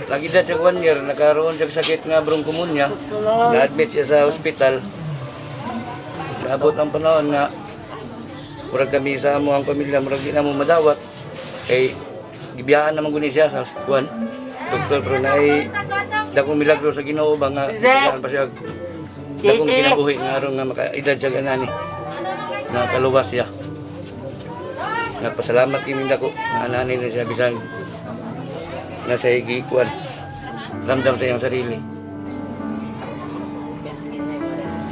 Lagi siya siya 1 year, nakaroon siya sakit nga bronchopneumonia. Na-admit siya sa ospital. Naabot ang panahon nga murag kami sa amo ang pamilya, murag di na mo madawat. Kay gibiyaan naman guni siya sa kuan. Doktor, pero naay dakong milagro sa Ginoo ba nga gitagaan pa siya dakong kinabuhi nga aron nga makaedad siya ganani. Nakaluwas siya. Nagpasalamat kami dako nga anani na siya bisan nasa gikuan ramdam sa iyang sarili.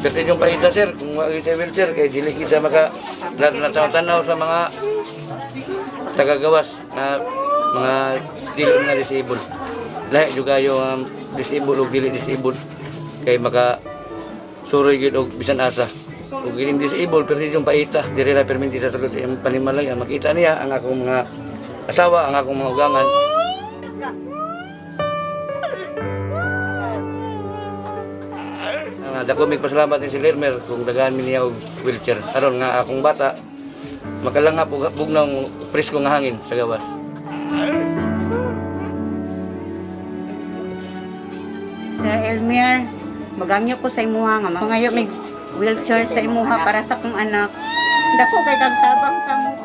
Kasi yung paita, sir, kung wag sa wheelchair, kay dili gid siya maka tanaw sa mga tagagawas na mga dili na disabled. Lahi jud kayo ang disabled ug dili disabled kay maka suroy gid og bisan asa. Ug giling disabled pero yung paita diri ra perminti sa sulod sa iyang panimalay. Makita niya ang akong mga asawa, ang akong mga ugangan. Dako mig pasalamat ni si Lermer kung dagahan mi niya og wheelchair aron nga akong bata makalangap og bugnaw presko nga hangin sa gawas. Sir Elmer, magangyo ko sa imuha nga mangayo mig wheelchair sa imuha para sa akong anak. Dako kay kag tabang sa mo.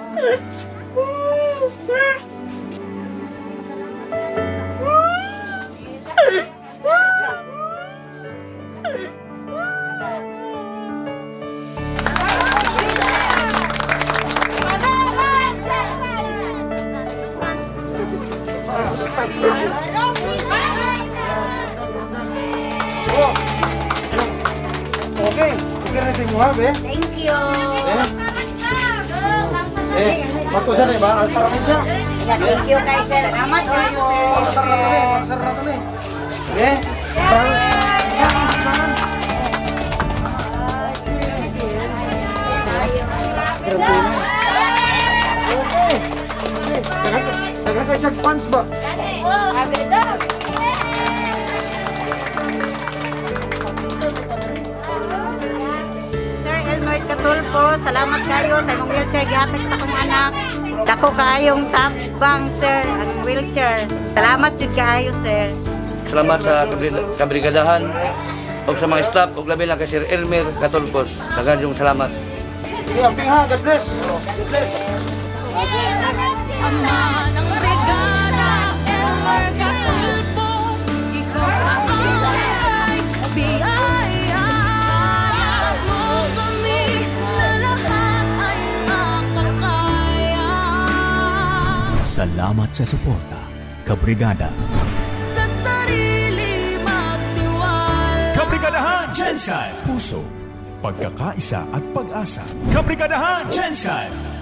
Okay, okay na sa imuha, be. Thank you. Eh, eh, matusan na ba? Ang sarap siya. Thank you kay sir. Salamat kayo, sir. Pasar na kami, pasar na kami. Eh, okay. Okay, daghang kay siyang fans ba? Sir Elmer Katulpo, salamat kayo sa imong wheelchair gihatag sa akong anak. Dako kaayong tabang, sir, ang wheelchair. Salamat jud kaayo, sir. Salamat sa kabrigadahan ug sa mga staff ug labi na kay Sir Elmer Katulpos. Daghan yung salamat. Okay, amping ha, God bless. God bless. Ama ng brigada, Elmer Katulpos, ikaw sa amin ay biyaya. Mo kami na lahat ay makakaya. Salamat sa suporta, Kabrigada. Sa sarili magtiwala. Kabrigadahan! Jensen! Puso, pagkakaisa at pag-asa. Kabrigadahan! Jensen!